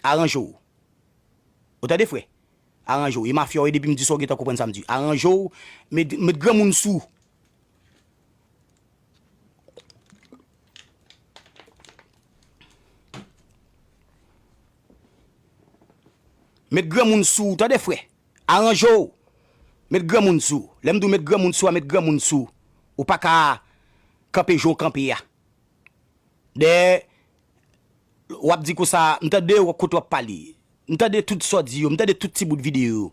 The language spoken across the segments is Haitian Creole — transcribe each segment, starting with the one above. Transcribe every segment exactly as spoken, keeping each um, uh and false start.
Aranje w. Ou tande, frè? Aranje w. E mafya w ye, depi m di sa, w gentan konprann sa m di. Aranje w, met, met granmoun sou. Met granmoun sou, tande, frè. Aranje w. Met granmoun sou. Lè m di w met granmoun sou a, met granmoun sou. Ou pa ka kanpe jan w kanpe a. Dèyè, w ap di konsa, m tande w kote w ap pale. M tande tout sa w di yo, m tande tout ti bout videyo yo.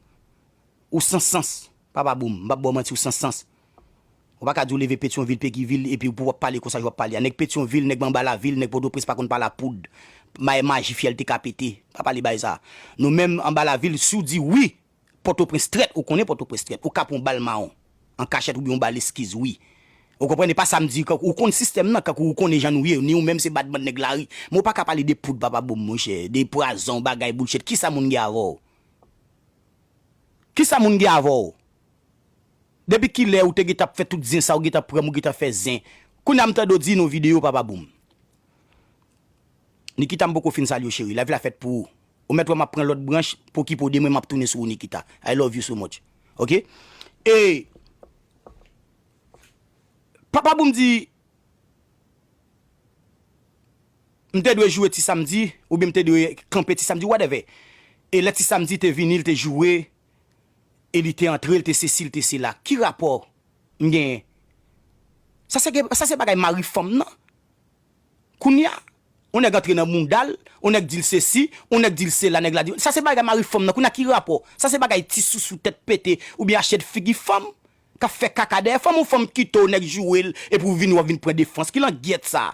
Ou san sans, papa Boom, m p ap ba w manti, ou san sans. Ou pa ka di w leve Petyonvil, Pegivil, epi w pou w ap pale konsa jan w ap pale a. Nèg Petyonvil, nèg anba lavil, nèg Pòtoprens pa konn pale a poud. May maji fyèl te ka pete. Pa pale bay sa. Nou menm anba lavil, si w di wi, Pòtoprens trèt, ou konnen Pòtoprens trèt, ou ka pran yon bal mawon, an kachèt oubyen yon bal eskiz, wi. Ou konprann, e pa sa m di, kankou, ou konn sistèm nan, kankou ou konnen jan nou ye, ni ou menm se badman nèg lari. Men ou pa ka pale de poud, papa Boom, monchè, de pwazon, bagay, bullshit. Kisa moun gen avè w? Kisa moun gen avè w? Depi kilè ou te gentan ap fè tout zen sa, ou gentan pran m, ou gentan fè zen? Kounye a m tande w di nan yon videyo, papa Boom. Nikita, m poko fin salye w, cheri. Lavi la fèt pou ou. Ou mèt wè m ap pran lòt branch pou okipe w de mwen, m ap tounen sou ou, Nikita. I love you so much. Oke? E papa Boom di, m te dwe joure ti samdi, oubyen m te dwe kanpe ti samdi, whatever. E lè ti samdi te vini, l te joure, e li te antre, l te sesi, l te sela. Ki rapò m genyen? Sa se, sa se bagay mari fanm nan. Kounye a, yon nèg antre nan bounda l, yon nèg di l sesi, yon nèg di l sela, nèg la di, sa se bagay mari fanm nan. Kounye a ki rapò? Sa se bagay ti sousou tèt pete, oubyen achèt figi fanm, k ap fè kaka dèyè fanm, ou fanm kite w, nèg joure l, epi w vini, w ap vin pran defans. Ki langyèt sa?